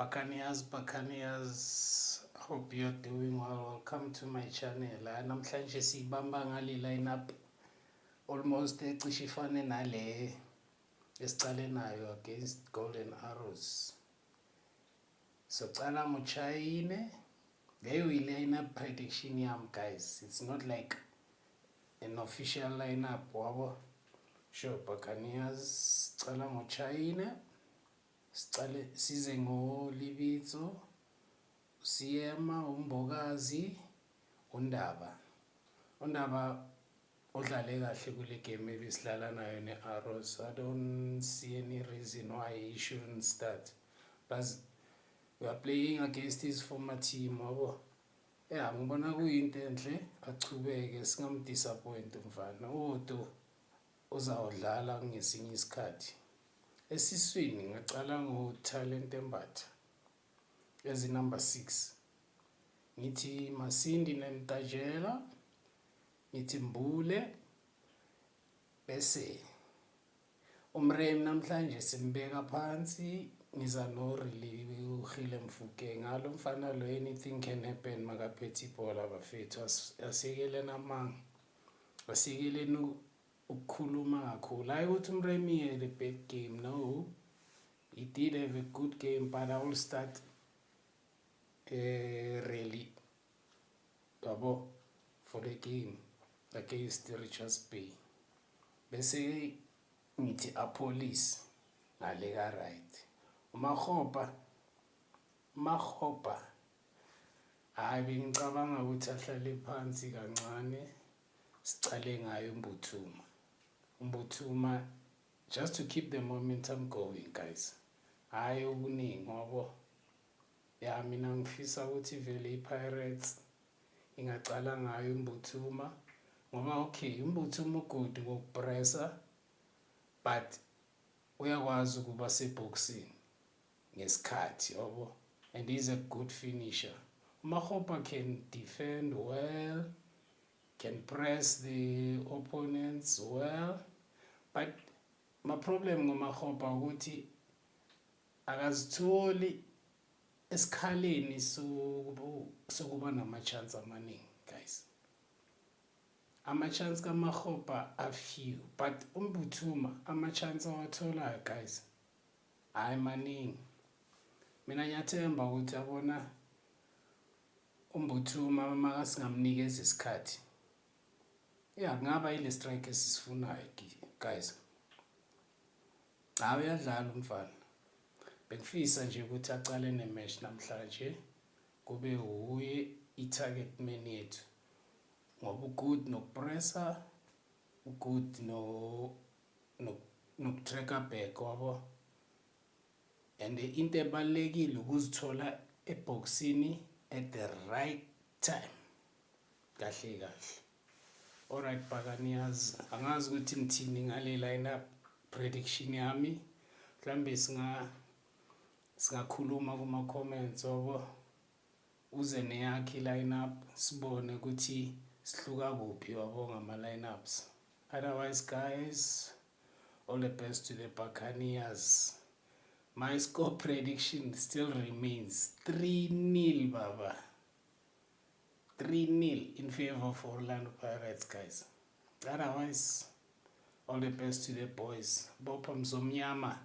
Buccaneers, Buccaneers, hope you're doing well. Welcome to my channel. La namhlanje siyibamba ngale lineup almost ecishe ifane nale esicale nayo against Golden Arrows. Socala ngoChaine. Leyo i-lineup prediction yami, guys. It's not like an official lineup, wabo. Sure, Buccaneers, cala ngoChaine. Sicale size ngoLebitso, Siyema, uMbokazi, uNdaba. UNdaba udlale kahle kule game ebesidlala nayo ne-Arrows. I don't see any reason why he shouldn't start. Plus we are playing against his former team, wabo. Yeah, ngibona kuyinto enhle achubeke, singamdisappoint umfana. Udo uzawudlala ngesinye isikhathi. Esiswini ngacala ngoThalente Mbatha as number 6. Ngithi Masindi Nemtajela, ngithi Mbule, bese uMrem namhlanje simbeka phansi, ngiza no Relebohile Mofokeng. Ngalo mfana lo, anything can happen makaphethe ibhola, bafethu. Asiyekeleni amanga, asiyekeleni ukukhuluma kakhulu. Hayi ukuthi uMremi had a bad game, no, he did have a good game, but I will start really, yabo, for the game against Richards Bay. Bese ngithi Appollis ngale ka right, uMakgopa. Makgopa, hayi, bengicabanga ukuthi ahlale phansi kancane, sicale ngayo uMbuthuma. UMbuthuma just to keep the momentum going, guys, hhayi okuningi, wabo. Ya, mina ngifisa ukuthi vele i-Pirates ingacala ngayo uMbuthuma ngoba, okay, uMbuthuma u-good ngokupressa, but uyakwazi ukuba sebhokisini ngesikhathi, yabo, and he's a good finisher. UMakgopa can defend well, can press the opponents well, but my problem ngoMakgopa ukuthi akazitholi esikhaleni sokuba nama-chance amaningi, guys. Ama-chance kaMakgopa are few, but uMbuthuma ama-chance awatholayo, guys, hhayi, maningi. Mina ngiyathemba ukuthi, yabona, uMbuthuma makasingamnikeza isikhathi, ya, kungaba yile striker esisifunayo, guys. Cha, uyadlala umfana. Bengifisa nje ukuthi acale ne-match namhlanje, kube wuye i-target man yethu ngoba u-good nokupressa, u-good no noku-track-a back, wabo, and into ebalulekile ukuzithola ebhokisini at the right time, kahle kahle. Alright, Buccaneers, angazi ukuthi nithini ngale lineup prediction yami. Mhlambe singakhuluma kuma comments, wabo, uze neyakhe i-lineup, sibone ukuthi sihluka kuphi, wabo, ngama lineups. Otherwise, guys, all the best to the Buccaneers. My score prediction still remains 3-0, baba, 3-0 in favor of Orlando Pirates, guys. Otherwise, all the best to the boys. Bopha mzomnyama.